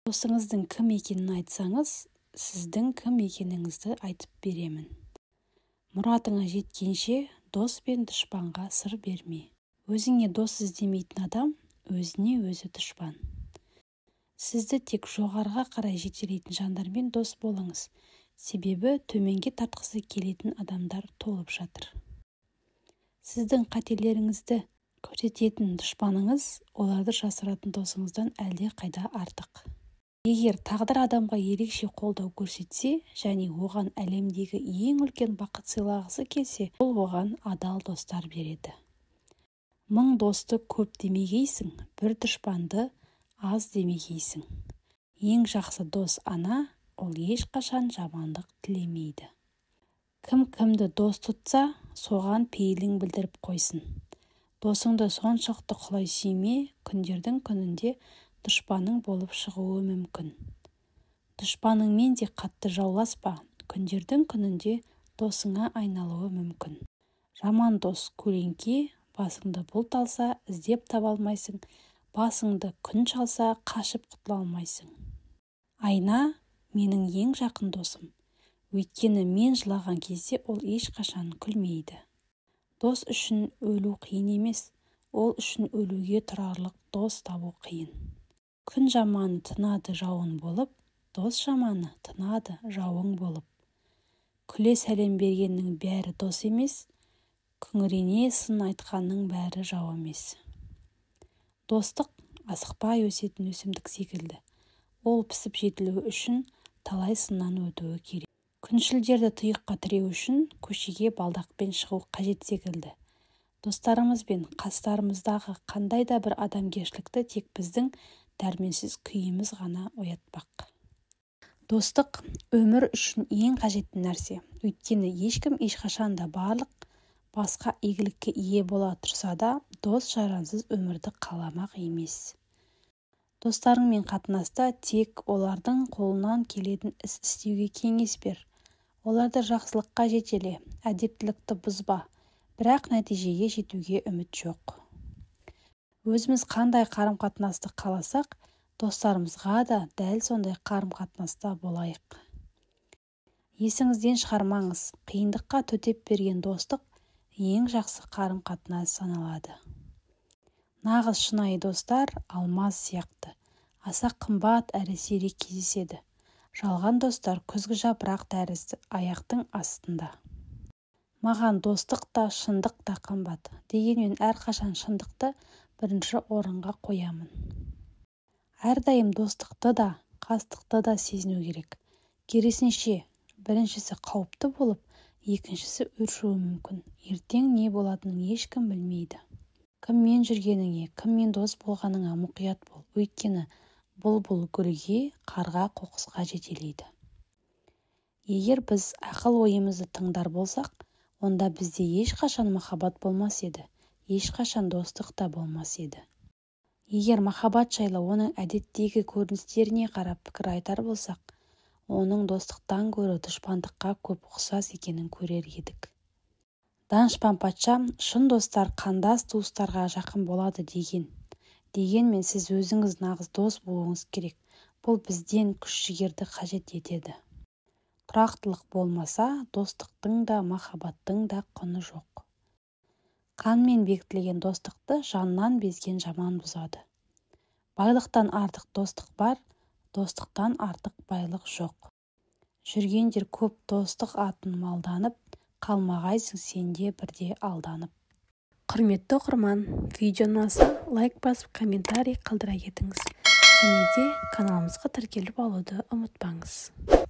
Досыңыздың кім екенін айтсаңыз, сіздің кім екеніңізді айтып беремін. Мұратыңа жеткенше дос пен дұшпанға сыр берме. Өзіңе дос іздемейтін адам өзіне өзі дұшпан. Сізді тек жоғарыға қарай жетелейтін жандармен дос болыңыз, себебі төменге тартқысы келетін адамдар толып жатыр. Сіздің қателеріңізді көрсететін дұшпаныңыз, оларды жасыратын досыңыздан әлде қайда артық. Егер тағдыр адамға ерекше қолдау көрсетсе және оған әлемдегі ең үлкен бақыт сыйлағысы келсе, ол оған адал достар береді. Мың досты көп демегейсің, бір дұшпанды аз демегейсің. Ең жақсы дос ана, ол ешқашан жамандық тілемейді. Кім кімді дос тұтса, соған пейілін білдіріп қойсын. Досыңды соншалықты құлай сүйме, күндердің күнінде дұшпаның болып шығуы мүмкін. Дұшпаныңмен де қатты жауласпа, күндердің күнінде досыңа айналуы мүмкін. Жаман дос көлеңке, басыңды бұлт алса, іздеп таба алмайсың, басыңды күн шалса, қашып құтыла алмайсың. Айна менің ең жақын досым. Өйткені мен жылаған кезде ол ешқашан күлмейді. Дос үшін өлу қиын емес, ол үшін өлуге тұрарлық дос табу қиын. Күн жаманы тынады жауын болып, дос жаманы тынады жауың болып. Күле сәлем бергеннің бәрі дос емес, күңірене сын айтқанның бәрі жау емес. Достық асықпай өсетін өсімдік секілді. Ол пісіп жетілуі үшін талай сыннан өтуі керек. Күншілдерді тұйыққа тіреу үшін көшеге балдақпен шығу қажет секілді. Достарымыз бен қастарымыздағы қандай да бір адамгершілікті тек біздің дәрменсіз күйіміз ғана оятпақ. Достық өмір үшін ең қажетті нәрсе. Өйткені ешкім ешқашан да барлық басқа игілікке ие бола тұрса да, дос жарансыз өмірді қаламақ емес. Достарыңмен қатынаста тек олардың қолынан келетін іс істеуге кеңес бер. Оларды жақсылыққа жетеле, әдептілікті бұзба, бірақ нәтижеге жетуге үміт жоқ. Өзіміз қандай қарым-қатынасты қаласақ, достарымызға да дәл сондай қарым-қатынаста болайық. Есіңізден шығармаңыз, қиындыққа төтеп берген достық ең жақсы қарым-қатынас саналады. Нағыз шынайы достар алмаз сияқты, аса қымбат әрі сирек кездеседі. Жалған достар күзгі жапырақ тәрізді аяқтың астында. Маған достық та, шындық та қымбат. Дегенмен әрқашан шындықты бірінші орынға қоямын. Әрдайым достықты да, қастықты да сезіну керек. Керісінше, біріншісі қауіпті болып, екіншісі өршуі мүмкін. Ертең не болатынын ешкім білмейді. Кіммен жүргеніңе, кіммен дос болғаныңа мұқият бол. Өйткені бұлбұл гүлге, қарға қоқысқа жетелейді. Егер біз ақыл ойымызды тыңдар болсақ, онда бізде ешқашан махаббат болмас еді, ешқашан достық та болмас еді. Егер махаббат жайлы оның әдеттегі көріністеріне қарап пікір айтар болсақ, оның достықтан гөрі дұшпандыққа көп ұқсас екенін көрер едік. Данышпан патша шын достар қандас туыстарға жақын болады деген. Дегенмен сіз өзіңіз нағыз дос болуыңыз керек. Бұл бізден күш-жігерді қажет етеді. Тұрақтылық болмаса, достықтың да, махаббаттың да құны жоқ. Қанмен бекітілген достықты жаннан безген жаман бұзады. Байлықтан артық достық бар, достықтан артық байлық жоқ. Жүргендер көп достық атын малданып, қалмағайсың сенде бірде алданып. Құрметті оқырман, видео ұнаса лайк басып, комментарий қалдыра кетіңіз. Және де каналымызға тіркеліп алуды ұмытпаңыз.